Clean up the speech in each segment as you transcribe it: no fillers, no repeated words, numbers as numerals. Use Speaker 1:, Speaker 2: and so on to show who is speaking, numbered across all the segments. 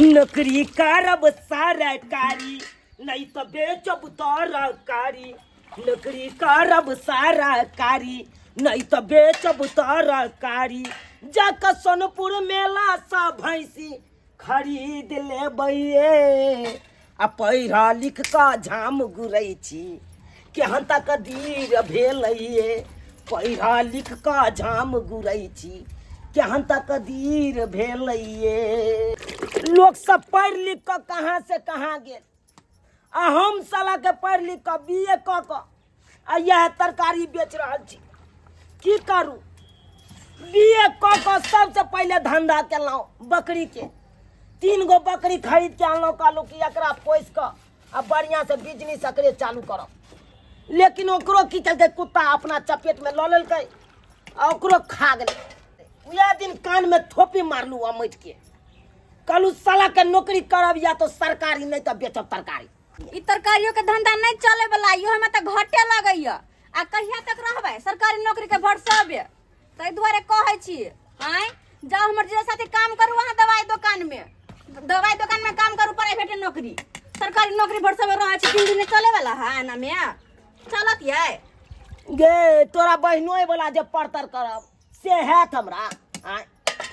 Speaker 1: नौकरी करब सरकारी, नहीं तो बेचब तरकारी। नौकरी करब सरकारी, नहीं तो बेचब तरकारी। जाके सोनपुर मेला सँ भैंसी खरीद लेबै। आ पढ़ लिख कऽ झाम गुरै छी, केहन तकदीर भेलैये। पढ़ लिख कऽ झाम गुरै छी, केहन तकदीर भेलैये। लोक सब पढ़ि लिख कऽ कहाँ से कहाँ गेल, आ हम साला के पढ़ि लिख कऽ बी ए कऽ कऽ आ इएह तरकारी बेच रहल छी। की करू, बी ए कऽ कऽ सबसँ पहिले धंधा केलहुँ बकरीके। 3 गो बकरी खरीद के अनलहुँ, कहलहुँ कि एकरा पोसि कऽ आ बढ़िआँ से बिजनेस एकरे चालू करब। लेकिन ओकरो की केलकै, कुत्ता अपना चपेटमे लऽ लेलकै आ ओकरो खा गेलै। उएह दिन कानमे थोपी मारलहुँ अमैटके, कहलहुँ साला के नौकरी करब या तो सरकारी, नहीं तो बेचब तरकारी।
Speaker 2: ई तरकारियो के धंधा नहीं चले वाला, इहो में तो घाटे लगैया। आ कहिया तक रहबै सरकारी नौकरी के भरोसे? ताहि दुआरे कहै छी, आँय जाउ हमर जीजा साथे काम करू अहाँ दवाई दुकान में। दवाई दुकान में काम करू, प्राइवेट नौकरी। सरकारी नौकरी भरोसे में रहै छी, दिन दिन चले वाला है एना में चलत ये?
Speaker 1: गे तोरा बहिनोय वाला जे परतर करब से हैत हमरा? आँय,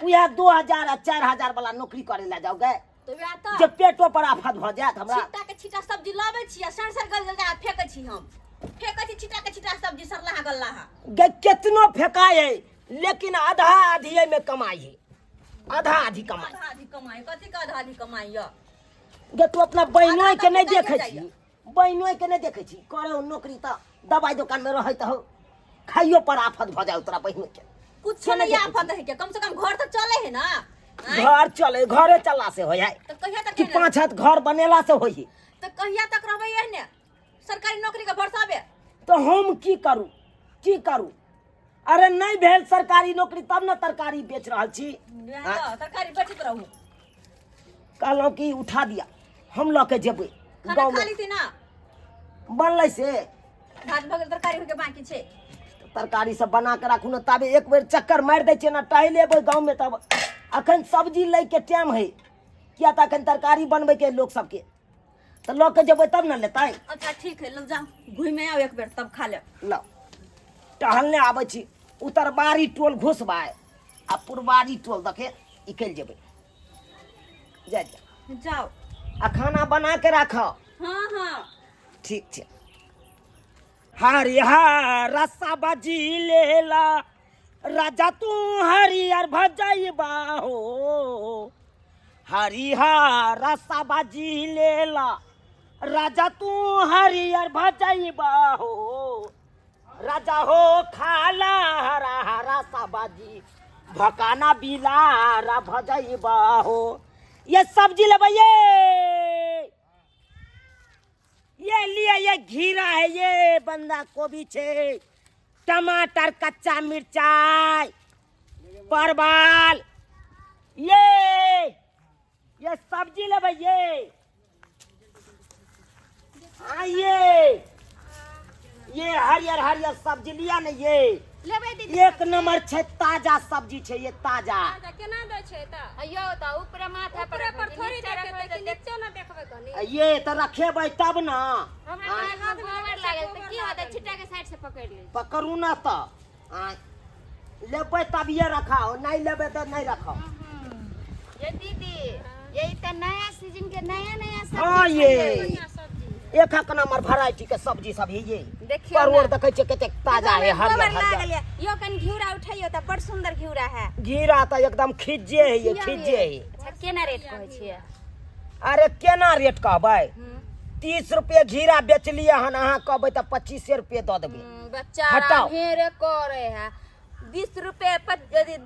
Speaker 1: उएह 2000 आ 4000 वाला नौकरी करे ला जाओ गे,
Speaker 2: तो वएह तऽ
Speaker 1: जे पेटो पर आफत भऽ जायत हमरा।
Speaker 2: छिट्टा के छिट्टा सब्जी लाबै छी आ सड़ सड़ गल गल जा फेकै छी। हम फेकै छी छिट्टा के छिट्टा सब्जी सरलाहा गल्लाहा।
Speaker 1: गे केतनो फेकाय है, लेकिन आधा आधी में कमाई है, आधा आधी कमाई।
Speaker 2: आधा आधी कमाई कथी के? आधा आधी कमाई यऽ?
Speaker 1: गे तू अपना बहिनोय के नहीं
Speaker 2: आधा तऽ
Speaker 1: देखै
Speaker 2: जाइए।
Speaker 1: छी, बहिनोय के नहीं देखै छी करे नौकरी, तऽ दवाई दुकान में रहै तऽ खाइयो पर आफत भऽ जाय तोरा बहिन के।
Speaker 2: कुछ
Speaker 1: से
Speaker 2: नहीं
Speaker 1: नहीं देखै।
Speaker 2: आफत है के, कम से कम घर तो चले है ना, आँय?
Speaker 1: घर चले, घरे चलला से हो जाए
Speaker 2: तो कहिया तक
Speaker 1: कि
Speaker 2: एहने-
Speaker 1: 5 हाथ घर बनेला से होई?
Speaker 2: तो कहिया तक रहबै एहने सरकारी नौकरी के भरसाबे?
Speaker 1: तो हम की करू, की करू? अरे नहीं भेल सरकारी नौकरी तब ने तरकारी बेच रहल छी।
Speaker 2: वएह तऽ तरकारी बेचैत रहू।
Speaker 1: कहलहुँ कि उठा दिया, हम लऽ के जेबै
Speaker 2: खाना
Speaker 1: गाँव
Speaker 2: खा
Speaker 1: में।
Speaker 2: लीती ना।
Speaker 1: बनलै से
Speaker 2: भात भऽ गेल, तरकारी होके बाकी छै।
Speaker 1: तरकारी सब बना के राखू ने, ताबे एक बेर चक्कर मारि दै छियै ने, टहलि एबै गाँवमे। तब अखन सब्जी लैके टाइम है, किया तऽ अखन तरकारी बनबैके है लोक सबके, तऽ लऽ के जेबै तब ने लेतै।
Speaker 2: अच्छा ठीक है, लग जाओ, घूमे आओ एक बेर तब खा ले।
Speaker 1: लौ टहलने आबै छी। उतरबारी टोल घुसबै आ पुरबारी टोल दके निकलि जेबै। जा जा।
Speaker 2: जाओ।
Speaker 1: आ खाना बना के राखो।
Speaker 2: हाँ हाँ।
Speaker 1: ठीक छै। हरिहर रस्सा बाजी लेला राजा, तू हरिहर भजैबा हो। हरिहर रस्सा बाजी लेला राजा, तू हरिहर भजैबा हो। राजा हो खाला हरा हरा सब्जी, भकाना बिलारा भजैबा हो। ये सब्जी लेबै, ये लिए, ये घीरा है, ये बंदा गोभी छे, टमाटर, कच्चा मिर्चाई, परवल, ये सब्जी लेबै ये। हाँ ये हरियर हरियर सब्जी लिया ने ये।
Speaker 2: लेबै दीदी।
Speaker 1: एक नंबर छै, ताजा सब्जी छै ये ताजा।
Speaker 3: ताजा केना दै छै तऽ?
Speaker 4: अयो तऽ ऊपरे माथा पर
Speaker 3: ऊपरे पर
Speaker 4: रखबै,
Speaker 3: थोड़ी
Speaker 4: नीचे
Speaker 3: देखेतै
Speaker 4: रखबै
Speaker 3: कि
Speaker 4: तऽ
Speaker 3: नीचो ने देखबै कनी।
Speaker 1: ये तऽ रखेबै तब ने।
Speaker 4: हमरा
Speaker 1: हाँ,
Speaker 4: हाथ में गोबर लागल तऽ की होतै? छिट्टा के साइड से पकड़ि लै।
Speaker 1: पकड़ू ने तऽ। आँय, लेबै तभिए रखाओ, नहीं लेबै तऽ नहीं रखाओ।
Speaker 4: ये दीदी, ये तऽ नया सीजन के नया नया सब्जी
Speaker 1: हाँ,
Speaker 4: छै।
Speaker 1: ये।
Speaker 3: बढ़िआँ सब्जी है।
Speaker 1: एक एक नंबर वैरायटी के सब्जी सब है ये।
Speaker 4: देखियौ
Speaker 1: परोड़
Speaker 4: ने।
Speaker 1: देखै छियै कतेक ताजा है,
Speaker 4: गोबर
Speaker 1: हरियर
Speaker 4: लागल
Speaker 1: हरियर।
Speaker 4: ये। यो कनि घिउरा उठैयो तऽ बड़ सुंदर घिउरा है।
Speaker 1: घिरा तऽ एकदम खिज्जे है ये, खिज्जे है।
Speaker 4: अच्छा केना रेट कहै छियै?
Speaker 1: अरे केना रेट कहबै, 30 रुपये घिरा बेचलियै हन, अहाँ कहबै तऽ 25 रुपये दऽ देबै।
Speaker 4: बच्चा
Speaker 1: हटाओ।
Speaker 4: ढेरे करे है। 20 रुपये,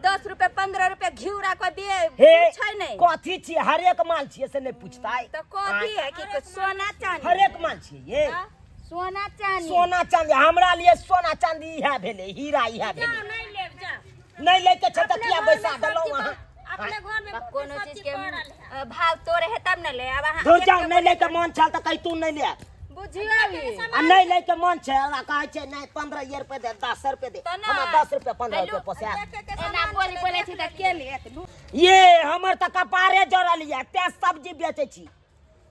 Speaker 4: 10 रुपये, 15 रुपये घिउरा को दे
Speaker 1: हे
Speaker 4: पूछै नहीं।
Speaker 1: कथी छियै? हरेक माल छियै से नहि पूछतै।
Speaker 4: तऽ कथी है कि सोना चांदी?
Speaker 1: हरेक माल छियै ये।
Speaker 4: हाँ? सोना चांदी।
Speaker 1: सोना चांदी हमरा लिए सोना चांदी इएह भेलै, हीरा इएह भेलै।
Speaker 3: जाओ, नहीं लेब जाओ।
Speaker 1: नहि लैके छै तऽ
Speaker 3: अपने
Speaker 1: किया
Speaker 3: घरमे
Speaker 1: बैसा
Speaker 3: सब्जी
Speaker 1: देलहुँ अहाँ?
Speaker 3: अपने घरमे
Speaker 4: तऽ कोनो
Speaker 3: सब्जी
Speaker 4: चीज के
Speaker 3: पड़ल है।
Speaker 4: भाव तोड़े है तब ने ले आब अहाँ।
Speaker 1: धुर जाउ, नहि लैके मन छल तऽ कहितू नहि लेब।
Speaker 4: बुझियो अभी।
Speaker 1: आ नहीं लै के मन छै, ओकरा कहै छै नहीं 15 रुपए दे, 10 रुपए दे।
Speaker 4: तऽ नहि।
Speaker 1: हमरा 10 रुपए 15 रुपए पोसायत।
Speaker 4: एना बोली बोलै छी तऽ के लेत?
Speaker 1: ये हमर तऽ कपारे जरल यऽ, तें सब्जी बेचै छी,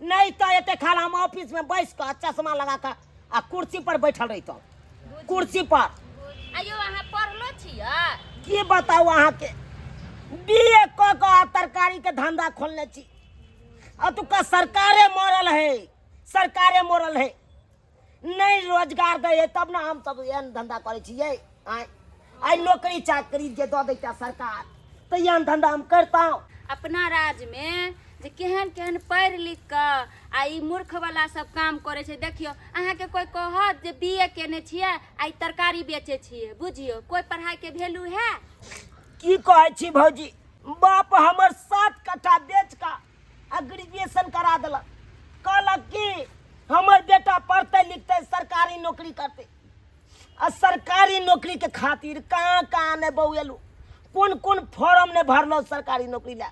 Speaker 1: नहीं तऽ एते खाल हम ऑफिस में बैस कऽ चश्मा लगा कऽ आ कुर्सी पर बैठल रहितहुँ, कुर्सी पर।
Speaker 4: आयो अहाँ पढ़लो छियै?
Speaker 1: की बताउ अहाँके, बी ए कऽ कऽ आ तरकारी के धंधा खोलने छी। अतुका सरकारे मरल है, सरकारे मरल है, नहीं रोजगार दै है तब ना हम सब एहन धंधा करै छियै। आँय आइ नौकरी चाकरी जे दऽ दैता सरकार तऽ एहन धंधा हम करतहुँ।
Speaker 4: अपना राज्यमे जे केहन केहन पढ़ि लिख कऽ आ ई मूर्ख वाला सब काम करै छै। देखियौ, अहाँके कोइ कहत जे बी ए केने छियै आ ई तरकारी बेचै छियै? बुझियौ, कोइ पढ़ाइके वैल्यू है?
Speaker 1: की कहै छी भौजी, बाप हमर 7 कट्ठा बेच कऽ आ ग्रेजुएशन करा देलक, कहलक कि हमर बेटा पढ़तै लिखतै सरकारी नौकरी करतै। आ सरकारी नौकरी के खातिर कहाँ कहाँ नहि बौएलू, कोन कोन फॉर्म नहि भरलहुँ सरकारी नौकरी लए,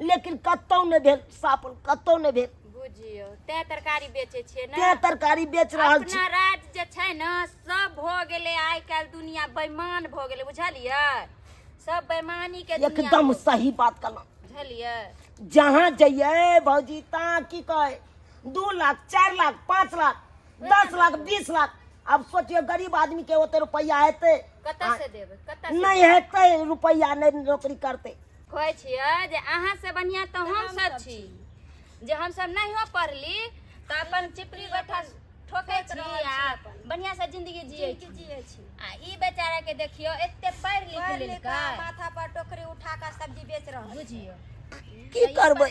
Speaker 1: लेकिन कतहु नहि भेल साफल, कतहु नहि भेल।
Speaker 4: बुझियौ, तें तरकारी बेचै छियै ने?
Speaker 1: तें तरकारी बेच रहल छी।
Speaker 4: अपना राज्य जे छै ने सब भऽ गेलै, आइ काल्हि दुनिया बेईमान भऽ गेलै, बुझलियै? सब बेईमानी के दुनिया।
Speaker 1: एकदम सही बात कहलहुँ।
Speaker 4: बुझलियै?
Speaker 1: जहाँ जइयै भौजी तहाँ की कहै, 2 लाख 4 लाख 5 लाख 10 लाख 20 लाख। अब सोचियो गरीब आदमी के ओते रुपया हेतै?
Speaker 4: कतऽ से देबै, कतऽ से?
Speaker 1: नहीं हेतै रुपया, नहीं नौकरी करतै।
Speaker 4: कहै छियै जे अहाँ से बढ़िआँ तऽ हम सब छी, जे हमसब नहियो पढ़ली तऽ अपन चिपरी गोइठा ठोकै छी आ बढ़िआँ से जिंदगी जियै छी।
Speaker 3: जियै छी।
Speaker 4: आ ई बेचारा के देखियौ, एते पढ़ि लिख
Speaker 3: पढ़ि लिख
Speaker 4: लेलकै,
Speaker 3: कऽ माथा पर टोकरी उठा कऽ सब्जी बेच रहल।
Speaker 4: बुझियौ
Speaker 1: की करबै?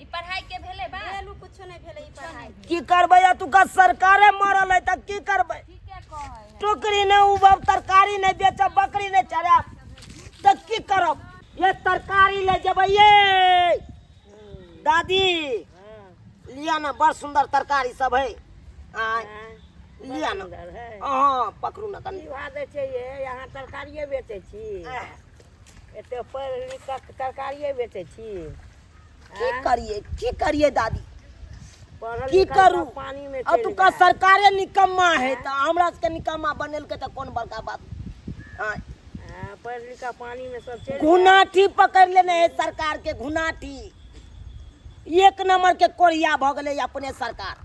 Speaker 4: ई पढ़ाई के भेलै बात?
Speaker 3: भेलू कुछो नहि भेलै ई पढ़ाई।
Speaker 1: की करबै, एतुका सरकारे मरल है तऽ की करबै?
Speaker 4: ठीके कहै है।
Speaker 1: टोकरी नहि उबब, तरकारी नहि बेचब, बकरी नहि चरायब तऽ की करब? ये तरकारी ले जेबै ये दादी, लिया ना, बड़ सुंदर तरकारी सब है। आय लिया ना, हाँ पकड़ू ना कनी।
Speaker 5: की भाव दै छै ये? अहाँ तरकारिए बेचै छी? एते पढ़ि लिख कऽ तरकारिए बेचै छी?
Speaker 1: की करिए, की करिए दादी,
Speaker 5: पढ़ल
Speaker 1: की
Speaker 5: लिखल
Speaker 1: करू?
Speaker 5: सब पानी में चलि
Speaker 1: एतुका
Speaker 5: जायत।
Speaker 1: सरकारे निकम्मा है तऽ हमरा सबके निकम्मा बनेलकै तऽ कोन बड़का बात? आँय।
Speaker 5: हाँ, पढ़ि लिख कऽ पानी में सब चलि जायत।
Speaker 1: घुनाठी पकड़ लेने है सरकार के, घुनाठी एक नंबर के कोरिया भऽ गेलै अपने सरकार,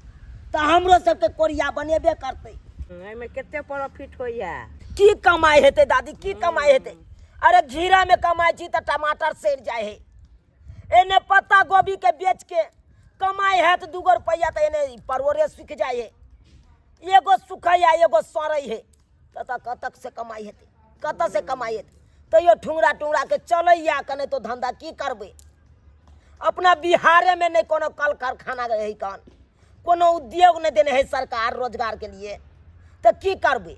Speaker 1: तऽ हमरो सबके कोरिया बनेबे करतै।
Speaker 5: एहिमे कते प्रॉफिट होइया?
Speaker 1: की कमाइ हेतै दादी, की कमाइ हेतै? अरे घीरा में कमाइ छी तऽ टमाटर सड़ि जाइ है, एने पत्ता गोभी के बेच के कमाइ हैत 2 गो रुपैआ तऽ एने परोरे सुखि जाइ है, एगो सुखैया एगो सड़ै है, कतऽ कतक से कमाइ हेतै, कतऽ से कमाइ हेतै? तैयो ठुंगरा टुंगरा के चलैया कने तो धंधा। की करबै? अपना बिहारे में नहि कोनो कल कारखाना है, कन कोनो उद्योग नहि देने है सरकार रोजगार के लिए, तऽ की करबै?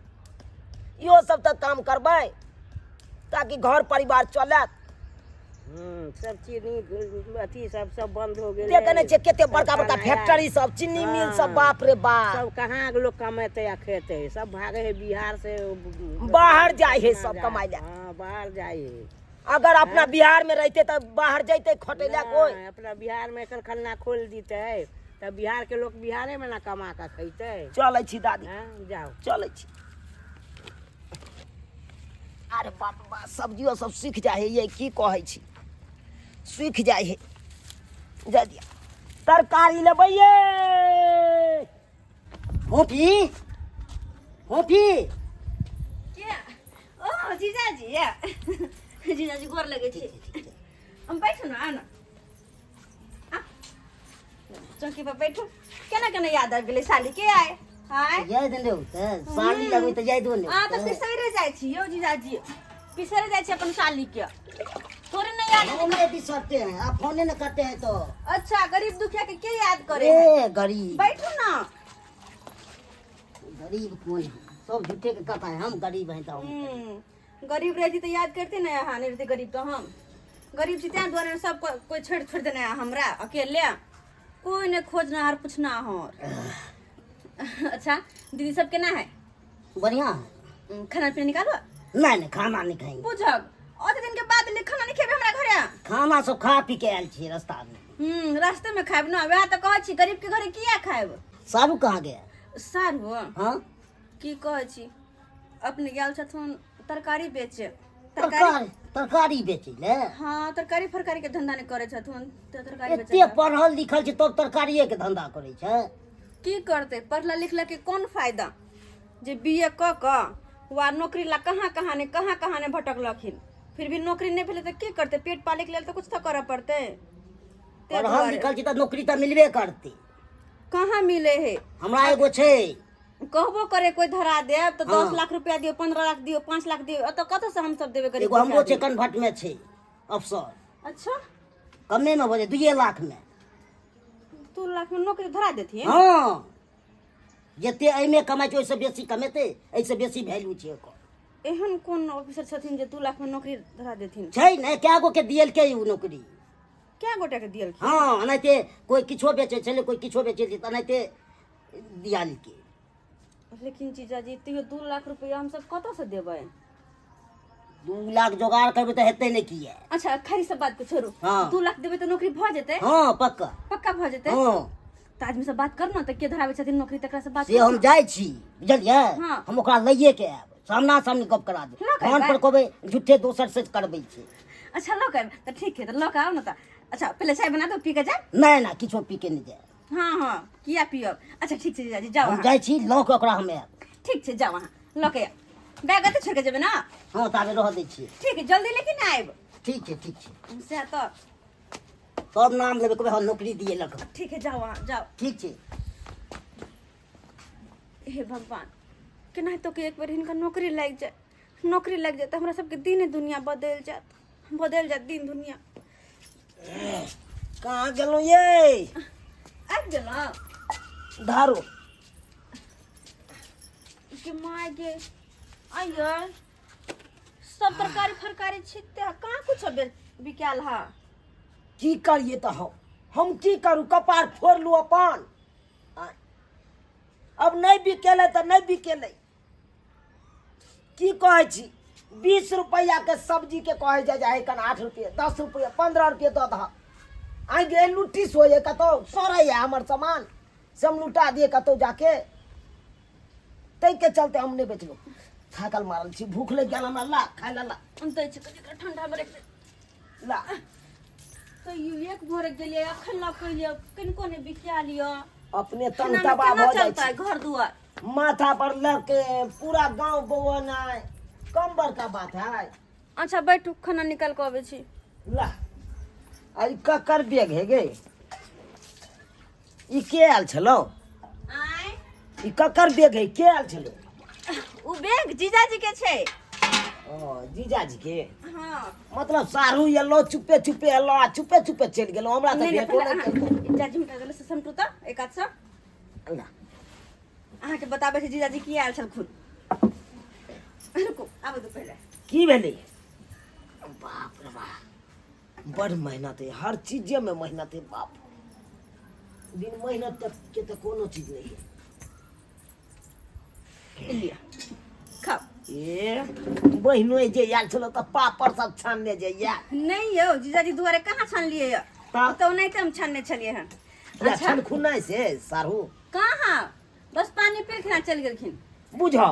Speaker 1: इहो सब तऽ काम करबै ताकि घर परिवार चलत।
Speaker 5: सब चीनी अथी सब सब बंद हो गेलै।
Speaker 1: देखे नहि छियै कते बड़का बड़का
Speaker 5: कारखाना
Speaker 1: फैक्ट्री सब, चीनी मिल सब।
Speaker 5: हाँ।
Speaker 1: बाप रे बाप।
Speaker 5: सब कहाँ के लोग कमेतै आ खेतै? सब भागे है बिहार से
Speaker 1: बाहर जाइ है सब कमाइ लए।
Speaker 5: हाँ, बाहर जाइ है।
Speaker 1: अगर अपना बिहार में रहते तऽ बाहर जैते खटै लए कोइ?
Speaker 5: नहि, अपना बिहार में कारखाना खोल दितै तऽ बिहार के लोग बिहारे में ना कमा कऽ खैतै।
Speaker 1: चलै छी दादी।
Speaker 5: हाँ, जाओ।
Speaker 1: चलै छी। अरे बाप रे बाप, सब्जियो सब सूखि जाइ है ये, की कहै छी, सूखि जाइ है। जा दिया, तरकारी लेबै ये।
Speaker 6: फोफी, फोफी।
Speaker 2: के? ओ जीजाजी, जीजाजी गोर लगै छी हम। बैठू ने, आउ ने, आ, चौकी पर बैठू। केना केना याद आबि गेलै साली के आय आय?
Speaker 6: याद नहि होतै साली लगबै तऽ यादो नहि।
Speaker 2: अहाँ तऽ बिसरि जाइ छी यौ जीजाजी, बिसरि जाइ छी अपन साली के, थोड़े नहीं याद।
Speaker 6: हम नहीं बिसरते हैं, आप फोने न करते हैं तो।
Speaker 2: अच्छा, गरीब दुखिया के के याद करे है?
Speaker 6: ए गरीब।
Speaker 2: बैठू ना।
Speaker 6: गरीब कौन है? सब झूठे के कहता है हम गरीब हैं तो हम
Speaker 2: गरीब रहती तो याद करते ना यहाँ, नहीं रहते गरीब तो हम गरीब छी तें दुआरे सब कोई छोड़ छोड़ देने है हमरा अकेले, कोई ने खोजना और पूछना हो। अच्छा, दीदी सब केना है?
Speaker 6: बढ़िया है।
Speaker 2: खाना पीना निकालो।
Speaker 6: नहीं नहीं, खाना नहीं खाएंगे।
Speaker 2: बुझब ओते दिन के बाद ले खाना नहीं खेबे हमरा घरे?
Speaker 6: खाना सब खा पी के आयल छी रास्ता में।
Speaker 2: रास्ते में खायब ना, वएह तऽ कहै छी गरीब के घरे किया खायब।
Speaker 6: सारू कहाँ गया?
Speaker 2: सारू?
Speaker 6: हाँ।
Speaker 2: की कहै छी, अपने गेल छथुन तरकारी बेचे। तरकारी।
Speaker 6: तरकारी तरकारी बेचै ले?
Speaker 2: हाँ, तरकारी फरकारी के धंधा नहि करै छथुन तऽ तरकारी बेचे।
Speaker 6: एते पढ़ल लिखल छै तब तरकारिए के धंधा करै छै?
Speaker 2: की करतै, पढ़ला लिखला के कोन फायदा जे बी ए कऽ कऽ वा नौकरी ला कहाँ कहाँ ने कहाँ कहाँ ने भटकलखिन, फिर भी नौकरी नहि भेलै तऽ की करतै? पेट पालैके लेल तऽ कुछ तऽ करऽ पड़तै। ताहि
Speaker 6: पढ़ल
Speaker 2: दुआरे।
Speaker 6: लिखल छै तऽ नौकरी तऽ मिलबे करतै।
Speaker 2: कहाँ मिले है?
Speaker 6: हमरा एगो छै।
Speaker 2: कहबो करे कोई धरा देब तऽ
Speaker 6: हाँ।
Speaker 2: 10 लाख रुपया दियौ, 15 लाख दियौ, 5 लाख दियौ, एतऽ कतऽसँ हमसब देबै गरीब
Speaker 6: एगो हमरो छै।
Speaker 2: दुखिया आदमी?
Speaker 6: कन्वर्ट में छै अफसर।
Speaker 2: अच्छा।
Speaker 6: कमे में भऽ जाइ, 2 लाख में।
Speaker 2: 2 लाख में नौकरी धरा देथिन?
Speaker 6: हँ, जते एहिमे कमाइ छै ओहिसँ बेसी कमेतै, एहिसँ बेसी वैल्यू छै ओकर।
Speaker 2: एहन कोन ऑफिसर छथिन जे 2 लाख में नौकरी धरा देथिन?
Speaker 6: छै ने, कए गो के दियलकै ओ नौकरी।
Speaker 2: कै गोटा के दियलखिन?
Speaker 6: हँ, एनाहिते कोइ किछो बेचै छलै, कोइ किछो बेचै छलै, तऽ एनाहिते दियालकै।
Speaker 2: लेकिन जीजाजी, तैयो 2 लाख रुपया हमसब कतऽसँ देबै?
Speaker 6: 2 लाख जोगाड़ करबै तऽ हेतै नहि किए?
Speaker 2: अच्छा, खरी सब बात के छोड़ू।
Speaker 6: हाँ।
Speaker 2: 2 लाख देबै तऽ नौकरी भऽ जेतै?
Speaker 6: हँ, पक्का।
Speaker 2: पक्का भऽ जेतै?
Speaker 6: हँ।
Speaker 2: तऽ आदमी से बात कर ने तऽ, के धराबै छथिन नौकरी तकरा से बात
Speaker 6: से
Speaker 2: कर
Speaker 6: हम
Speaker 2: ने।
Speaker 6: जाइ छी, बुझलियै?
Speaker 2: हाँ।
Speaker 6: हम ओकरा लैए के आयब, सामना सामनी गप करा देब।
Speaker 2: लऽ के
Speaker 6: फोन
Speaker 2: अयबै?
Speaker 6: पर कहबै, झूठे दोसर से करबै छै।
Speaker 2: अच्छा, लऽ के आयब तऽ ठीक है, तऽ लऽ के आउ ने तऽ। अच्छा, पहिले चाय बना दो, पी के जायब।
Speaker 6: नहि नहि, किछो पी के नहि जायब।
Speaker 2: हाँ हाँ, किया पियब? अच्छा ठीक छै जीजाजी, जाउ
Speaker 6: हम
Speaker 2: अहाँ।
Speaker 6: जाइ छी, लऽ के ओकरा हम आयब।
Speaker 2: ठीक छै, जाउ अहाँ, लऽ के आयब। बैग एतऽ छोड़ि के जेबै ने?
Speaker 6: हँ, ताबे रहऽ दै छियै।
Speaker 2: ठीक है, जल्दी लेकिन आयब।
Speaker 6: ठीक छै, ठीक छै।
Speaker 2: सएह तऽ।
Speaker 6: तब नाम लेबै, कहबै हँ, नौकरी दिएलक।
Speaker 2: ठीक है, जाउ अहाँ, जाउ।
Speaker 6: ठीक छै।
Speaker 2: हे भगवान, केनाहितो के एक बेर हिनका नौकरी लागि जाय, नौकरी लागि जाय तऽ हमरा सबके दिन दुनिया बदलि जायत, बदलि जायत दिन दुनिया।
Speaker 1: कहाँ गेलहुँ ये?
Speaker 2: आबि गेलहुँ।
Speaker 1: धारो।
Speaker 2: के माय गे, आइयो सब तरकारी फरकारी छिटते कहाँ कुछ बिकायल हा?
Speaker 1: की करिए तऽ हम की करू? कपार फोड़लू अपन। आँय। अब नहि बिकेलै तऽ नहि बिकेलै। की कहै छी, 20 रुपैआके सब्जीके कहै जाइ जाइ कन 8 रुपैआ, 10 रुपैआ, 15 रुपैआ दऽ दहक। आइ गे, लुट्टी सोये कतहु सड़ैए हमर सामान, से हम लुटा दिए कतहु जाके। ताहिके चलते हम नहि बेचलहुँ। थाकल मारल छी, भूख लागि गेल हमरा। ला, खाय ला, ला।
Speaker 2: हम दै छी कनि एकरा ठंडा मे राखि दे।
Speaker 1: ला।
Speaker 2: तैयो एक भोरे गेलियै, अखन लऽ के एलियै, कनिको नहि बिकिया लिअ।
Speaker 1: अपने तंग
Speaker 2: एनामे
Speaker 1: तबाह
Speaker 2: केना
Speaker 1: भऽ जाइ
Speaker 2: चलतै
Speaker 1: छी।
Speaker 2: घर दुआर?
Speaker 1: माथा पर लऽ के पूरा गांव बौअनाइ कम बड़का बात है?
Speaker 2: अच्छा बैठू, खाना निकाल कऽ अबै छी।
Speaker 1: ला, आ ई ककर बैग है गे? ई के आयल छलौ?
Speaker 2: आँय?
Speaker 1: ई ककर बैग है? के आयल छलौ?
Speaker 2: ओ बैग जीजाजी के छै।
Speaker 1: ओ, जीजाजी के?
Speaker 2: हाँ।
Speaker 1: मतलब सारू एलो, चुपे चुपे एलो आ चुपे चुपे चलि गेलो, हमरा तऽ
Speaker 2: नहि नहि।
Speaker 1: भेटो
Speaker 2: पहिले
Speaker 1: नहि केलको।
Speaker 2: जीजाजी हुनका गेल से समटू तऽ एक हाथ सँ।
Speaker 1: ला।
Speaker 2: अहाँके बताबै छै जीजाजी की आयल छलखुन। रुकू, आबऽ दू पहिले।
Speaker 1: की भेलै? बाप रे बाप, बड़ मेहनत है, हर चीजे में मेहनत है बाप। बिन मेहनत तक के तऽ कोनो चीज नहीं है।
Speaker 2: लिअ, खाउ।
Speaker 1: ए बहिनो, जे आयल छलो तऽ पापड़ सब छानने जइया।
Speaker 2: नहि यौ, जीजाजी दुआरे कहाँ छानलियै यऽ?
Speaker 1: तऽ?
Speaker 2: तऽ ओनाहिते हम छानने छलियै हन।
Speaker 1: अच्छा,
Speaker 2: अच्छा।
Speaker 1: छनखुनाइ से सारू?
Speaker 2: कहाँ, बस पानी पीलखिन आ चलि गेलखिन।
Speaker 1: बुझह,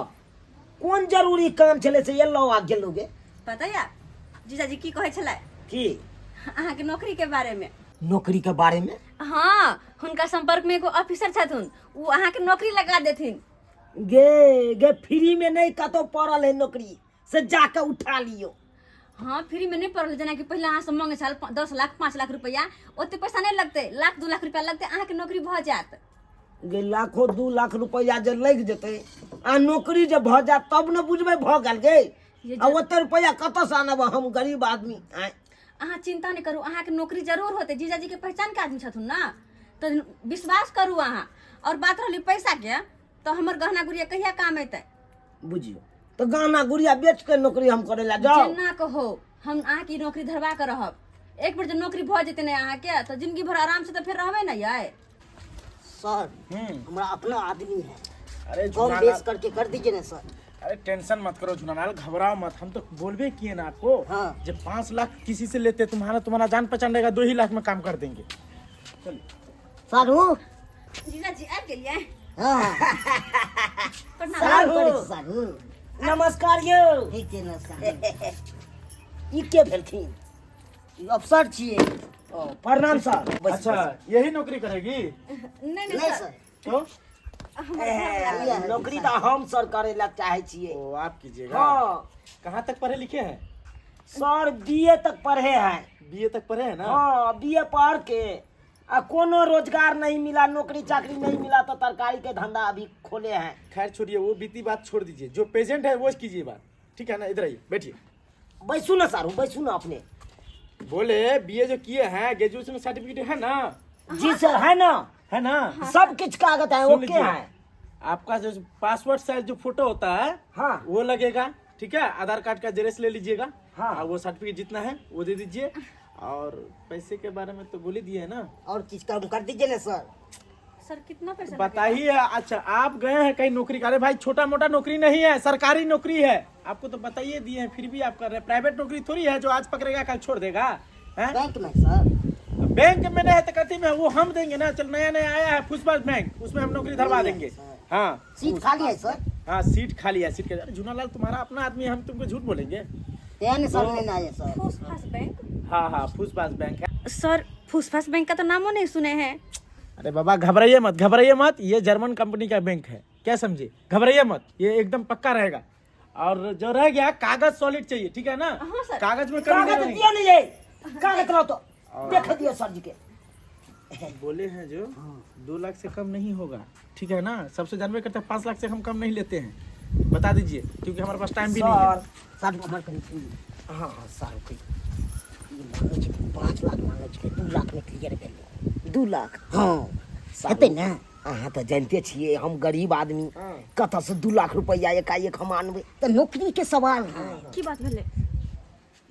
Speaker 1: कोन जरूरी काम छलै से एलहुँ आ गेलहुँ गे?
Speaker 2: पता या जीजाजी की कहै छलै?
Speaker 1: की?
Speaker 2: अहाँके नौकरी के बारे में।
Speaker 1: नौकरी के बारे में?
Speaker 2: हाँ, हुनका संपर्क में एगो ऑफिसर छथुन, ओ अहाँके नौकरी लगा देथिन।
Speaker 1: गे गे, फ्री में नहीं कतौ पड़ल है नौकरी, से जाके उठा लियो।
Speaker 2: हाँ, फ्री में नहीं पड़ल। जेनाकि पहिले अहाँ से मांगे छल 10 लाख, 5 लाख रुपया, ओते पैसा नहीं लगतै, लाख 2 लाख रुपया लगतै, अहाँके नौकरी भऽ जायत।
Speaker 1: गे, लाखो 2 लाख रुपया जे लागि जेतै आ नौकरी जे भऽ जायत तब ने बुझबै भऽ गेल गे।
Speaker 2: ये
Speaker 1: आ ओते रुपया कतऽसँ आनब हम गरीब आदमी आँय?
Speaker 2: अहाँ चिंता नहीं करू, अहाँके नौकरी जरूर होतै। जीजाजी के पहचान के आदमी छथुन ना, तऽ विश्वास करू अहाँ। और बात रहली पैसा के, तऽ हमर गहना गुड़िया कहिया काम एतै?
Speaker 1: बुझियौ तऽ गहना गुड़िया बेच के नौकरी हम करै लए जाउ?
Speaker 2: जेना कहो, हम अहाँके ई नौकरी धरवा के रहब। एक बेर जे नौकरी भऽ जेतै ने अहाँके, तऽ जिंदगी भर आराम से तऽ फेर रहबै ने यै।
Speaker 6: सर, हमारा अपना आदमी है।
Speaker 7: अरे
Speaker 6: कम
Speaker 7: झुनालाल
Speaker 6: बेस करके कर दीजिए ना सर।
Speaker 7: अरे टेंशन मत करो झुनालाल, घबराओ मत। हम तो बोलबे किए ना आपको।
Speaker 6: हाँ।
Speaker 7: जब 5 लाख किसी से लेते, तुम्हारा तुम्हारा जान पहचान रहेगा, 2 ही लाख में काम कर देंगे, चलिए।
Speaker 6: सारू।
Speaker 2: जीजाजी आबि गेलियै?
Speaker 6: हँ।
Speaker 2: प्रणाम।
Speaker 6: सारू करै छी सारू।
Speaker 1: नमस्कार यौ।
Speaker 6: ठीक छै, नमस्कार।
Speaker 1: ई के भेलखिन?
Speaker 6: ई अफसर छियै।
Speaker 1: ओ, प्रणाम सर। बैस,
Speaker 7: अच्छा,
Speaker 1: बैस।
Speaker 7: यही नौकरी करेगी?
Speaker 2: नहि नहि
Speaker 6: नहीं
Speaker 2: सर।
Speaker 6: सर।
Speaker 7: तो
Speaker 1: ए, नौकरी तऽ हम सर करे ला चाहे छियै।
Speaker 7: ओ आप कीजिएगा?
Speaker 1: हाँ।
Speaker 7: कहाँ तक पढ़े लिखे हैं?
Speaker 1: सर, बीए तक पढ़े हैं।
Speaker 7: बीए तक पढ़े हैं ना?
Speaker 1: हाँ, बीए पढ़ के आ कोनो रोजगार नहीं मिला, नौकरी चाकरी नहीं मिला, तो तरकारी के धंधा अभी खोले हैं।
Speaker 7: खैर छोड़िए, वो बीती बात छोड़ दीजिए, जो प्रेजेंट है वो कीजिए बात, ठीक है ना? इधर आइए, बैठिए।
Speaker 1: बैसू ना सारू, बैसू ना अपने।
Speaker 7: बोले बीए जो किए हैं, ग्रेजुएशन सर्टिफिकेट है ना?
Speaker 1: जी सर, है ना।
Speaker 7: है ना?
Speaker 1: सब कुछ कागज है।
Speaker 7: सुन
Speaker 1: ओके।
Speaker 7: लीजिए।
Speaker 1: है।
Speaker 7: आपका जो पासपोर्ट साइज जो फोटो होता है,
Speaker 1: हाँ।
Speaker 7: वो लगेगा, ठीक है? आधार कार्ड का जेरेक्स ले लीजिएगा।
Speaker 1: हाँ।
Speaker 7: और वो सर्टिफिकेट जितना है वो दे दीजिए। और पैसे के बारे में तो बोल ही दिए है ना।
Speaker 6: और चीज कम कर दीजिए ना सर।
Speaker 2: सर, कितना पैसा?
Speaker 7: बताइए। अच्छा, आप गए हैं कहीं नौकरी करे? भाई, छोटा मोटा नौकरी नहीं है, सरकारी नौकरी है। आपको तो बताइए दिए हैं, फिर भी आप कर रहे हैं। प्राइवेट नौकरी थोड़ी है जो आज पकड़ेगा कल छोड़ देगा, हैं?
Speaker 6: बैंक में सर।
Speaker 7: बैंक में नहीं है तो कथी में है? वो हम देंगे ना। चल, नया नया आया है फुसबाज बैंक, उसमें हम नौकरी धरवा देंगे। हाँ।
Speaker 6: सीट खाली है सर।
Speaker 7: हाँ, सीट खाली है, सीट खाली। अरे झूनालाल, तुम्हारा अपना आदमी है, हम तुमको झूठ बोलेंगे?
Speaker 6: तेहन सर लेना है सर।
Speaker 2: फूस फास बैंक?
Speaker 7: हाँ हाँ, फुसबाज बैंक है।
Speaker 2: सर, फूस फास बैंक का तो नामो नहीं सुने हैं।
Speaker 7: अरे बाबा, घबराइए मत, घबराइए मत, ये जर्मन कंपनी का बैंक है, क्या समझे? घबराइए मत, ये एकदम पक्का रहेगा। और जो रह गया, कागज सॉलिड चाहिए, ठीक है ना?
Speaker 2: हाँ, सर।
Speaker 7: कागज में कमी
Speaker 1: कागज
Speaker 7: नहीं।
Speaker 1: दियो नहीं ये कागज लाओ तो देख दियो सर जी के।
Speaker 7: बोले हैं जो 2 लाख से कम नहीं होगा, ठीक है ना? सबसे जानवे करते हैं, 5 लाख से हम कम नहीं लेते हैं। बता दीजिए, क्योंकि हमारे पास टाइम भी नहीं है।
Speaker 1: सर।
Speaker 6: सर, हमर कनि सुन।
Speaker 1: हाँ हाँ, सर के
Speaker 6: ई मांगै छै 5 लाख मांगै छै, 2 लाख में क्लियर भेलै।
Speaker 1: 2 लाख?
Speaker 6: हँ, हेतै ने?
Speaker 1: अहाँ तऽ जानिते छियै, हम गरीब आदमी, कतऽसँ 2 लाख रुपैआ एकाएक हम आनबै?
Speaker 6: तऽ नौकरी के सवाल है।
Speaker 2: की बात भेलै?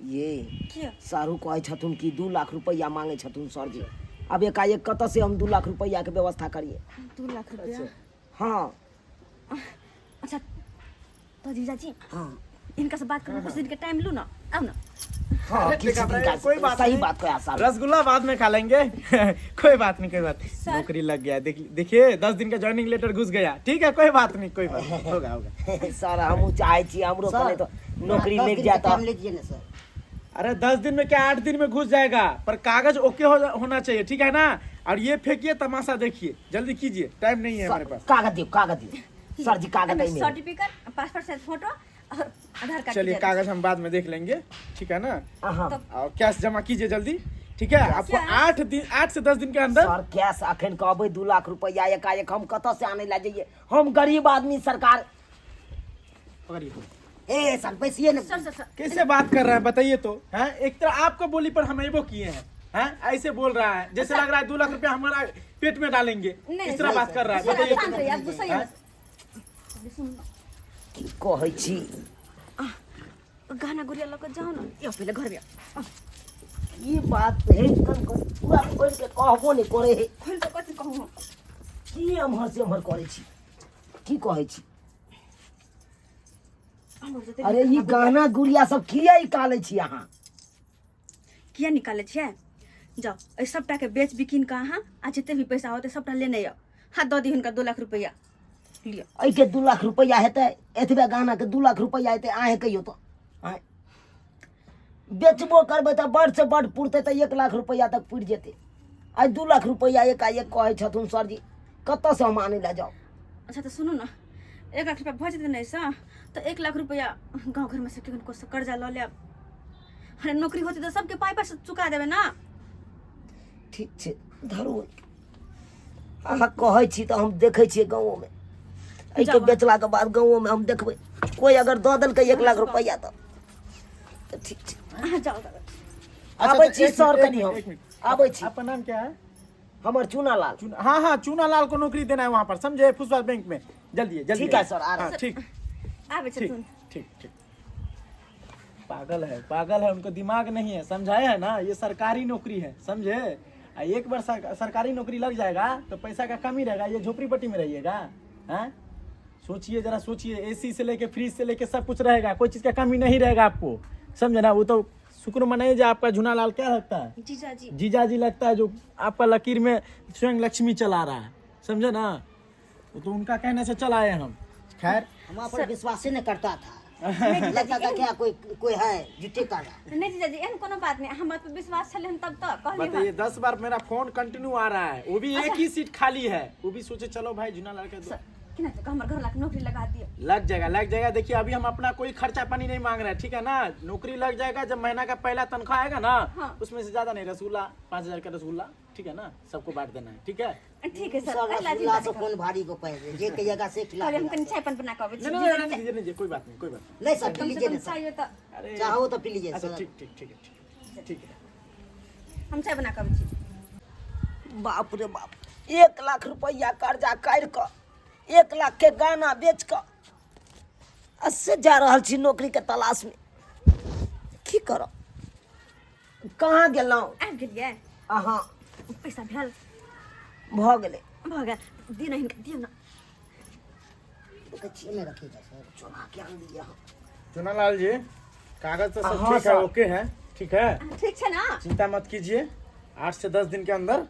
Speaker 1: ये
Speaker 2: किया?
Speaker 1: सारू कहै छथुन कि 2 लाख रुपैआ मांगै छथुन सर जी। अब एकाएक कतऽ से हम 2 लाख रुपैआ के व्यवस्था करिए?
Speaker 2: 2 लाख रुपया?
Speaker 1: हाँ।
Speaker 2: अच्छा, तो जीजाजी,
Speaker 6: हाँ।
Speaker 2: इनका से बात करू, कुछ दिन के टाइम लू ना, आओ ना।
Speaker 1: हाँ,
Speaker 7: अरे
Speaker 1: किसी दिन
Speaker 7: घबराइए,
Speaker 1: का
Speaker 7: कोई बात
Speaker 1: सही
Speaker 7: नहीं।
Speaker 1: बात कहा सारू।
Speaker 7: रसगुल्ला बाद में खा लेंगे। कोई बात नहीं, कोई बात नहीं।
Speaker 2: सर।
Speaker 7: नौकरी लग गया, देख देखिए, 10 दिन का ज्वाइनिंग लेटर घुस गया। ठीक है, कोई बात नहीं, कोई बात नहीं, होगा होगा।
Speaker 1: सर, हमहूँ चाहै छी हमरो
Speaker 6: सर,
Speaker 1: कने तो नौकरी
Speaker 6: 10
Speaker 1: लगि
Speaker 6: दिन
Speaker 1: जाए
Speaker 6: के टाइम
Speaker 1: तऽ।
Speaker 6: लीजिए ना सर।
Speaker 7: अरे 10 दिन में क्या, 8 दिन में घुस जाएगा, पर कागज ओके होना चाहिए, ठीक है ना? और ये फेंकिए, तमाशा देखिए, जल्दी कीजिए, टाइम नहीं है हमारे पास।
Speaker 1: कागज दियौ, कागज दियौ सर जी, कागज एहिमे।
Speaker 2: सर्टिफिकेट, पासपोर्ट साइज फोटो और आधार कार्ड।
Speaker 7: चलिए, कागज हम बाद में देख लेंगे, ठीक है ना?
Speaker 1: हाँ।
Speaker 7: और कैश जमा कीजिए जल्दी, ठीक है? आपको 8 दिन, 8 से 10 दिन के अंदर।
Speaker 1: सर, कैश अखन कहबै, 2 लाख रुपैआ एकाएक हम कतऽ से आनै लए जइयै? हम गरीब आदमी सरकार।
Speaker 7: पकड़िए।
Speaker 6: ए सर, बैसिए ना।
Speaker 2: Sir sir sir.
Speaker 7: कैसे बात कर रहे हैं, बताइए तो, हैं? एक तरह आपका बोली पर हम एबो किए हैं, हैं? ऐसे बोल रहा है जैसे लग रहा है 2 लाख रुपया हमारा पेट में डालेंगे।
Speaker 2: नहीं,
Speaker 7: इस तरह बात कर रहा है,
Speaker 2: सर,
Speaker 7: बताइए।
Speaker 2: शांत रहिए, आप गुस्सा ही
Speaker 7: हैं?
Speaker 2: मत। सुन।
Speaker 1: की कहै छी?
Speaker 2: गहना गुड़िया लऽ कऽ जाउ ने यो, पहिले घर में आओ।
Speaker 1: ई बात हे, कन कन पूरा खोलि के कहबो नहि करै हे।
Speaker 2: खोल कऽ कथी कहू हम?
Speaker 1: की एम्हर से एम्हर करै छी? की कहै छी?
Speaker 2: हमर जते
Speaker 1: अरे, ई गहना गुड़िया सब किया निकालै छी अहाँ?
Speaker 2: किया निकालै छियै? जाउ, एहि सबटाके बेच बिकिन कऽ अहाँ आ जते भी पैसा होतै सबटा लेने आउ। हाथ दऽ दी हुनका, 2 लाख रुपैआ लिअ।
Speaker 1: एहिके 2 लाख रुपैआ हेतै? एतबे गहनाके 2 लाख रुपैआ हेतै? अहेँ कहियौ तऽ आँय, बेचबो करबै तऽ बड़ से बड़ पुरतै तऽ 1 लाख रुपैआ तक पुरि जेतै। आइ 2 लाख रुपैआ एकाएक कहै छथुन सरजी, कतऽसँ हम आनै लए जाउ?
Speaker 2: अच्छा, तऽ सुनू ने, 1 लाख रुपैआ भऽ जेतै ने एहिसँ, तऽ 1 लाख रुपैआ गाँव घरमे से किनको से कर्जा लऽ लेब। अरे, नौकरी होतै तऽ सबके पाइ पर चुका देबै ने।
Speaker 1: ठीक छै, धरू। अहाँ कहै छी तऽ हम देखै छियै गाँवोमे एहिके
Speaker 2: जाउ।
Speaker 1: बेचलाके बाद गाँवोमे हम देखबै, कोइ अगर दऽ देलकै 1 लाख रुपैआ तऽ ठीक छै।
Speaker 2: अहाँ जाउ दादा।
Speaker 7: अच्छा,
Speaker 1: आबै
Speaker 7: तो
Speaker 1: छी
Speaker 7: एक
Speaker 1: सर,
Speaker 7: मिनट,
Speaker 1: कनि
Speaker 7: एक
Speaker 1: हम
Speaker 7: मिनट, एक मिनट।
Speaker 1: आबै छी।
Speaker 7: आपका नाम क्या है?
Speaker 1: हमर चूना लाल।
Speaker 7: चूना, हाँ हाँ, चूना लाल को नौकरी देना है वहाँ पर, समझे? फुसबाज बैंक में। जल्दी है, जल्दी
Speaker 1: ठीक है
Speaker 7: है।
Speaker 1: सर, आ रहे
Speaker 7: हाँ, ठीक।
Speaker 2: आबै
Speaker 7: ठीक।
Speaker 2: छथुन।
Speaker 7: ठीक ठीक। पागल है, पागल है, उनको दिमाग नहीं है। समझाए है ना, ये सरकारी नौकरी है, समझे? आ एक बार सरकारी नौकरी लग जाएगा तो पैसा का कमी रहेगा? ये झोपड़ी पट्टी में रहिएगा, हैं? सोचिए, जरा सोचिए। एसी से लेके फ्रिज से लेके सब कुछ रहेगा, कोई चीज़ का कमी नहीं रहेगा आपको, समझे ना? वो तो शुक्र मनाइए जो आपका झुना लाल क्या लगता है?
Speaker 2: जीजाजी।
Speaker 7: जीजाजी लगता है, जो आपका लकीर में स्वयं लक्ष्मी चला रहा है, समझे ना, वो तो उनका कहने से चल आए हम। खैर
Speaker 6: हम पर विश्वास ही नहीं करता था, लगता था क्या कोई कोई है झूठे कर रहा।
Speaker 2: नहीं जीजाजी, एहन कोनो बात नहीं, हमरा पर विश्वास छलै हन तब तऽ कहली।
Speaker 7: बताइए, 10 बार मेरा फोन कंटिन्यू आ रहा है, वो भी एक ही सीट खाली है, वो भी सोचे चलो भाई जुना लड़के दो।
Speaker 2: केना तऽ हमर घर लाके नौकरी लगा दियौ।
Speaker 7: लग जाएगा, लग जाएगा। देखिए अभी हम अपना कोई खर्चा पानी नहीं मांग रहे हैं, ठीक है ना? नौकरी लग जाएगा, जब महीना का पहला तनख्वाह आएगा ना।
Speaker 2: हाँ।
Speaker 7: उसमें से ज्यादा नहीं, रसगुल्ला 5000 का रसगुल्ला, ठीक है ना, सबको बांट देना है, ठीक है?
Speaker 2: ठीक है सर,
Speaker 6: सब
Speaker 2: अहिला
Speaker 6: रसगुल्ला
Speaker 2: चिंता
Speaker 6: से कोन भारी को पैसे जे कहिएगा से खिला
Speaker 2: कहलियै हम
Speaker 6: देगा
Speaker 2: कनि
Speaker 6: सर।
Speaker 2: चाय पान बना कऽ अबै छी।
Speaker 7: नहीं नहीं, नहीं नहीं, नहीं, कोई बात नहीं, कोई बात नहीं।
Speaker 6: नहीं सर, पी
Speaker 2: कम से
Speaker 6: लीजिए
Speaker 2: कम
Speaker 6: ना सर।
Speaker 2: चाय तऽ
Speaker 7: अरे
Speaker 6: चाहो तो पी लीजिए
Speaker 7: अच्छा
Speaker 6: सर।
Speaker 7: ठीक ठीक ठीक है, ठीक है, ठीक है।
Speaker 2: हम चाय बना कऽ अबै छी।
Speaker 1: बाप रे बाप, 1 लाख रुपैआ कर्जा काटि कऽ, 1 लाख के गहना बेच कऽ आ से जा रहल छी नौकरीके तलाशमे। की करब, कहाँ गेलहुँ?
Speaker 2: आबि गेलियै?
Speaker 1: अहाँ।
Speaker 2: पैसा भेल?
Speaker 1: भऽ गेलै।
Speaker 2: भऽ गेल, दियौ ने हिनका, दियौ ने।
Speaker 6: देखै छियै ने, रखिएगा सर।
Speaker 1: चोरा के आनलियै हँ।
Speaker 7: चुनालाल जी, कागज तो सब
Speaker 1: हाँ,
Speaker 7: ठीक है।
Speaker 1: सर।
Speaker 7: ओके है, ठीक है।
Speaker 2: ठीक छै ने?
Speaker 7: चिंता मत कीजिए, 8 से 10 दिन के अंदर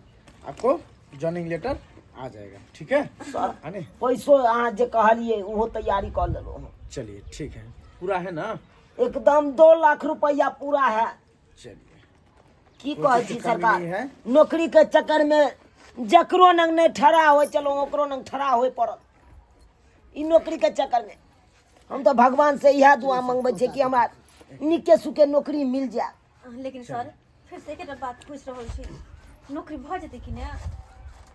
Speaker 7: आपको ज्वाइनिंग लेटर आ जाएगा, ठीक है?
Speaker 1: सर,
Speaker 7: है नहीं?
Speaker 1: पैसो अहाँ जे कहलियै ओहो तैयारी कऽ लेलहुँ हँ।
Speaker 7: चलिए ठीक है, पूरा है ना?
Speaker 1: एकदम 2 लाख रुपैआ पूरा है।
Speaker 7: चलिए।
Speaker 1: की
Speaker 7: कोई
Speaker 1: कहै
Speaker 7: चीज
Speaker 1: छी
Speaker 7: के कमी
Speaker 1: सरकार,
Speaker 7: नहीं है।
Speaker 1: नौकरी के चक्कर में जकरो नंग नहीं ठड़ा होइ चलो, ओकरो नंग ठड़ा होइ पड़ल ई नौकरी के चक्कर में। हम तऽ भगवान से इएह दुआ मंगबै छियै कि हमरा नीके सुखे नौकरी मिल जाए।
Speaker 2: लेकिन सर, फिर से एकेटा बात पूछि रहल छी, नौकरी भऽ जेतै कि ने?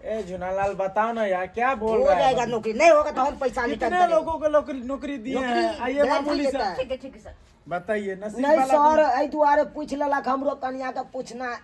Speaker 7: ए जुनालाल, बताओ ना यार, क्या बोल
Speaker 6: हो
Speaker 7: रहा है?
Speaker 6: जाएगा नौकरी, नहीं होगा तो हम पैसा रिटर्न
Speaker 7: कितने
Speaker 6: करेंगे।
Speaker 7: लोगों को नौकरी नौकरी दिए
Speaker 6: नौकरी
Speaker 7: हैं, आइए
Speaker 6: गारंटी
Speaker 7: मामूली
Speaker 6: देता
Speaker 7: सा
Speaker 6: है।
Speaker 2: ठीक है, ठीक है सर।
Speaker 7: बताइए, नसीब
Speaker 1: नहीं
Speaker 7: वाला
Speaker 1: सर,
Speaker 7: तो-
Speaker 1: एहि दुआरे पूछि लेलक, हमरो कनिया के पूछना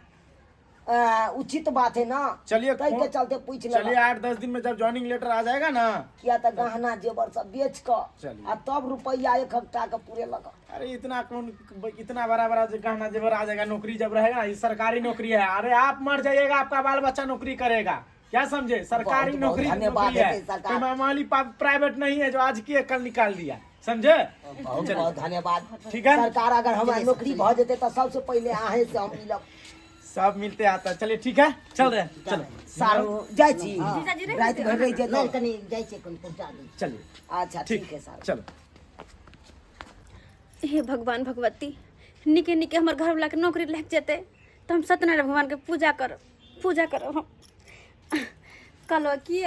Speaker 1: उचित बात है ना।
Speaker 7: चलिए,
Speaker 1: ताहि के चलते पूछि
Speaker 7: चलिए,
Speaker 1: लेलक।
Speaker 7: 8-10 दिन में जब ज्वाइनिंग लेटर आ जाएगा ना।
Speaker 1: किया तऽ गहना जेवर सब बेच कऽ
Speaker 7: चलिए।
Speaker 1: आ तब रुपैआ एक हफ्ता के पूरे लगा।
Speaker 7: अरे इतना कौन, इतना बड़ा बड़ा जो गहना जेवर आ जाएगा? नौकरी जब रहेगा, ये सरकारी नौकरी है। अरे आप मर जाइएगा, आपका बाल बच्चा नौकरी करेगा, क्या समझे? सरकारी
Speaker 1: बहुत- बहुत
Speaker 7: नौकरी
Speaker 1: धन्यवाद
Speaker 7: नौकरी है,
Speaker 1: है सरकार।
Speaker 7: कोई मामूली प्राइवेट नहीं है जो आज की है कल निकाल दिया, समझे?
Speaker 1: बहुत बहुत धन्यवाद।
Speaker 7: ठीक है।
Speaker 1: सरकार, अगर हमरा नौकरी भऽ जेतै तऽ सबसे पहिले अहें से हम मिलब।
Speaker 7: सब मिलते आता है। चलिए ठीक है, चल रहे हैं, चलो।
Speaker 1: सारू, जाइ छी।
Speaker 2: जीजाजी रहि
Speaker 1: राति भरि रहि
Speaker 6: नहीं,
Speaker 1: जेतै।
Speaker 6: कनी जाइ छियै, कनी पहुँचा दै छी।
Speaker 7: चलिए।
Speaker 1: अच्छा, ठीक है सर।
Speaker 7: चलो।
Speaker 2: हे भगवान भगवती, निके निके हमर घरवलाके नौकरी लागि जेतै तऽ हम सत्यनारायण भगवानके पूजा करब, पूजा करब हम। कहलहुँ की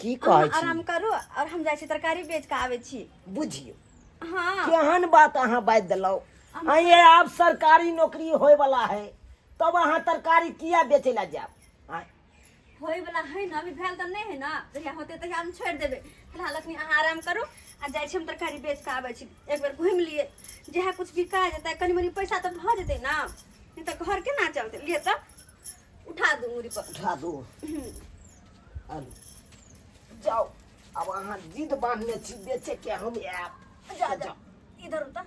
Speaker 1: की
Speaker 2: अहाँ
Speaker 1: कहै छी?
Speaker 2: आराम करू और हम जाइ छी, तरकारी बेच कऽ आबै छी।
Speaker 1: बुझियौ।
Speaker 2: हाँ।
Speaker 1: केहन बात अहाँ बाजि देलहुँ? आइए आब सरकारी नौकरी होय वाला है, तब अहाँ तरकारी किया बेचै लए जायब आँय?
Speaker 2: होय वाला है ना, अभी भेल तऽ नहि है ना, जहिया होतै तहिया हम छोड़ि देबै। फिलहाल अखनी अहाँ आराम करू आ जाइ छी हम, तरकारी बेच कऽ आबै छी। एक बेर घुमि लिए, जएह कुछ बिका जेतै, कनि मनि पैसा तऽ भऽ जेतै ना, नहि तऽ घर केना चलतै? लिए तऽ उठा दू मूड़ी पर।
Speaker 1: उठा दू।
Speaker 6: आलू।
Speaker 1: जाउ, आब अहाँ जिद बांधने छी बेचे के, हम आयब।
Speaker 2: जा जा, इधर उतर।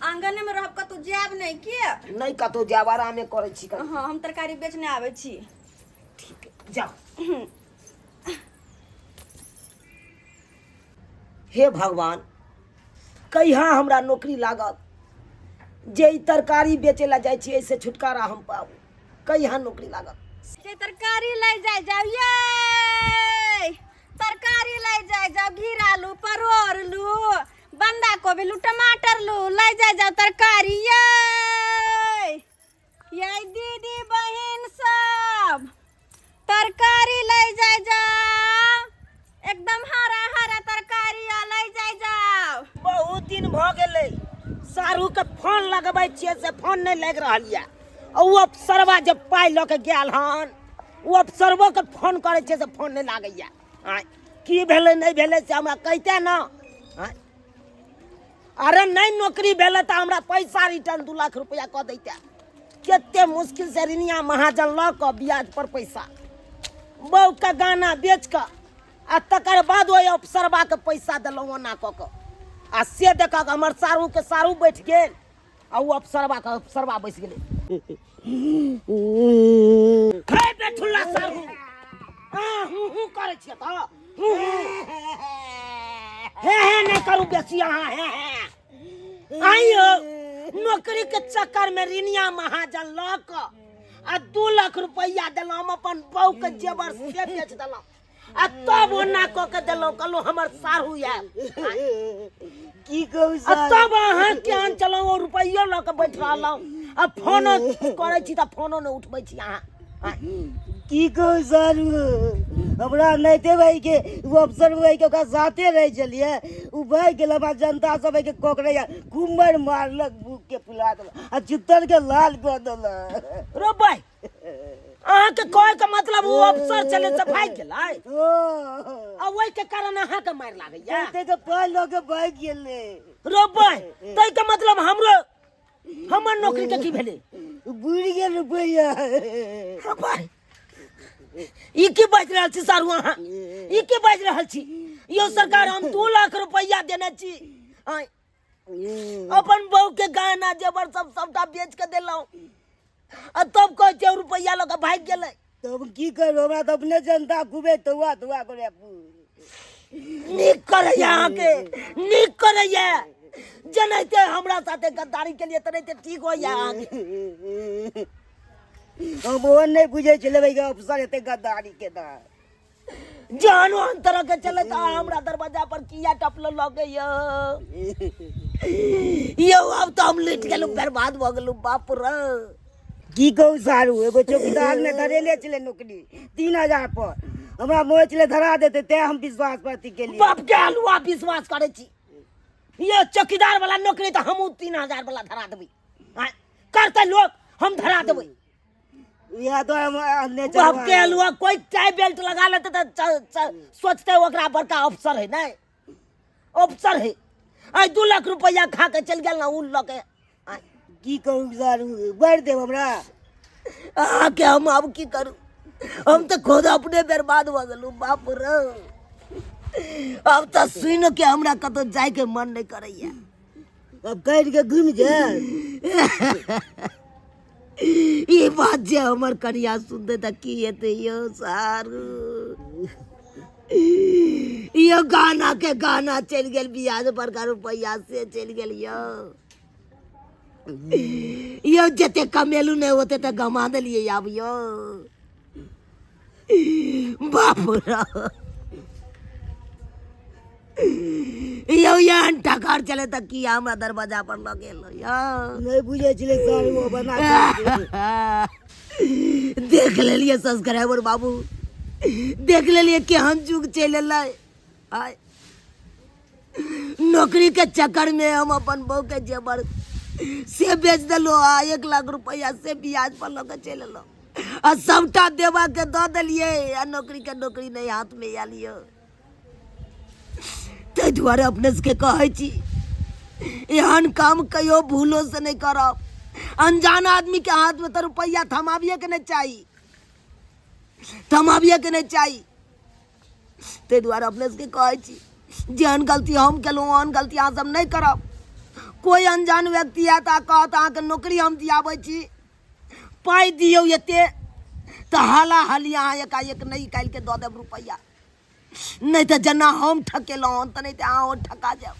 Speaker 2: आंगने में रहब, कतौ जायब नहि के?
Speaker 1: नहि कतहु जायब, आरामे करै छी कनी।
Speaker 2: हाँ, हम तरकारी बेचने आबै छी।
Speaker 1: ठीक है, जाउ। हे भगवान, कहिया हमरा नौकरी लागत जे ई तरकारी बेचै लए जाइ छी, एहिसँ छुटकारा हम पाबू? कहिया नौकरी लागत?
Speaker 2: जे तरकारी लै जाय जाउ ये, तरकारी लै जाय जाउ, घेरा लू, परोड़ लू, बंधा कोबी लू, टमाटर लू, लै जाय जाउ तरकारी ये। ये दीदी बहिन सब, तरकारी लै जाय जाउ, एकदम हरा हरा तरकारी आ, लै जाय जाउ।
Speaker 1: बहुत दिन भऽ गेलै, सारूके फोन लगबै छियै से फोन नहि लागि रहल यऽ। आ ओ अफसरवा जे पाइ लऽ के गेल हन, ओ अफसरबोके फोन करै छियै से फोन नहि लागैए। आँय, की भेलै नहि भेलै से हमरा कहिते ने। आँय, अरे नहि नौकरी भेलै तऽ हमरा पैसा रिटर्न 2 लाख रुपया कऽ दैते। कते मुश्किल से रिनिया महाजन लऽ कऽ ब्याज पर पैसा, बहूके गहना बेच कऽ आ तकर बाद ओहि अफसरबाके पैसा देलहुँ ओना कऽ कऽ। आ से देखक हमर सारूके सारू बैठ गेल आ ओ अफसरबाके अफसरबा बैस गेलै। हे बेठुल्ला सारू, अहाँ हूँ हूँ करै छियै तऽ हूँ हूँ हे हे नहि करू बेसी अहाँ हे हे। आइयो नौकरी के चक्कर में रिनिया महाजन लऽ कऽ आ 2 लाख रुपैआ देलहुँ। हम अपन बहू के जेवर से बेच देलहुँ आ तब ओना कऽ के देलहुँ, कहलहुँ हमर साढ़ू आयल।
Speaker 5: की कहू
Speaker 1: आ
Speaker 5: सार?
Speaker 1: तब अहाँ केहन चलहुँ, ओ रुपैयो लऽ के बैठ रहलहुँ आ फोनो करै छी तऽ फोनो नहि उठबै छी अहाँ।
Speaker 5: की कहू सारू, हमरा नहिते भाई के ओ अफसर भाई के ओकरा साथे रहै छलियै, ओ भागि गेल। हमरा जनता सब के कोकड़ैया कुम्हर मारलक, भूख के फुला देलक आ चुत्तर के लाल कऽ देलक।
Speaker 1: रो भाई, अहाँके कहै के मतलब ओ अफसर छलै से भागि गेलै?
Speaker 5: ओ।
Speaker 1: आ ओहिके कारण अहाँके मारि लागैया?
Speaker 5: के पाइ लऽ के भागि गेलै।
Speaker 1: रो भाई, ताहिके मतलब हमरो हमर नौकरी के की भेलै?
Speaker 5: बुड़ि गेल रुपैआ।
Speaker 1: रो भाई, ई की बाजि रहल छी सारू अहाँ? ई की बाजि रहल छी यौ सरकार? हम 2 लाख रुपैआ देने छी आँय, अपन बहू के गहना जेवर सब सबटा बेच के देलहुँ आ तब कहै छै रुपैआ लऽ के भागि गेलै।
Speaker 5: तब की करू? हमरा तऽ अपने जनता खूबे तौआ तौआ करे।
Speaker 1: नीक करैया, अहाँके नीक करैया। जेनाहिते हमरा साथे गद्दारी के लिए तेनाहिते ठीक होइया अहाँके।
Speaker 5: हम ओ नहि बुझै छलै भाई अफसर एते गद्दारी केना।
Speaker 1: जहन ओहन तरह के चले तऽ अहाँ हमरा दरवाजा पर किया टपल लगे यौ? यौ, आब तऽ हम लुटि गेलहुँ, बर्बाद भऽ गेलहुँ, बाप रे।
Speaker 5: की कहू सारू, एगो चौकीदार में धरेले छलै नौकरी 3000 पर। हमरा मोह छलै धरा देते, तें हम विश्वास पर अथी केलियै।
Speaker 1: बाप के हलुआ विश्वास करै छी यो। चौकीदार वाला नौकरी तऽ हमहूँ 3000 वाला धरा देबै। आँय, करतै लोक, हम धरा देबै।
Speaker 5: इएह तो हम आनने
Speaker 1: बाप के
Speaker 5: छलहुँ।
Speaker 1: हलुआ, कोई टाई बेल्ट लगा लेते तऽ सोचते ओकरा बड़का अफसर है। नहीं अफसर है, आइ 2 लाख रुपया खा के चलि गेल ना उ लऽ के। आँय,
Speaker 5: की कहू सारू, बढ़ देब हमरा।
Speaker 1: अहाँके हम आब की करू? हम तऽ खुद अपने बर्बाद भऽ गेलहुँ, बाप रे। आब तऽ सुनि के हमरा कतौ जायके मन नहि करैया।
Speaker 5: अब कटि के घुमि जाए।
Speaker 1: ई बात जे हमर कनिया सुनते तऽ की हेतै यौ सारू? यौ, गाना के गाना चलि गेल, ब्याज बड़का रुपैआ से चलि गेल यौ। यौ, जते कमेलू नहि ओते तऽ गमा देलियै आब यौ। बाप रे यौ, एहन ठकार चले तऽ की हमरा दरवाजा पर लऽ गेल यौ?
Speaker 5: नहि बुझै छलै सारू, ओ बना के।
Speaker 1: देख लेलियै सब्सक्राइबर बाबू, देख लेलियै केहन युग चलि एलै। आय नौकरी के चक्कर में हम अपन बहू के जेवर से बेच देलहुँ आ 1 लाख रुपया से ब्याज पर लऽ के चलि एलहुँ आ सबटा देवा के दऽ देलियै आ नौकरी के नौकरी नहि हाथ में आयल यौ। ताहि दुआरे अपने सबके कहै छी, एहन काम कहियो भूलो से नहि करब। अनजान आदमी के हाथ में तऽ रुपैआ थमाबिए के नहि चाही, थमाबिए के नहि चाही। ताहि दुआरे अपने सबके कहै छी, जेहन गलती हम केलहुँ ओहन गलती अहाँ सब नहि करब। कोइ अनजान व्यक्ति आयत आ कहत अहाँके नौकरी हम दियाबै छी, पाइ दियौ एते, तऽ हाला हाली अहाँ एकाएक नहि निकालि के दऽ देब रुपैआ, नहि तऽ जेना हम ठकेलहुँ हन तेनाहिते अहाँ ठका जायब।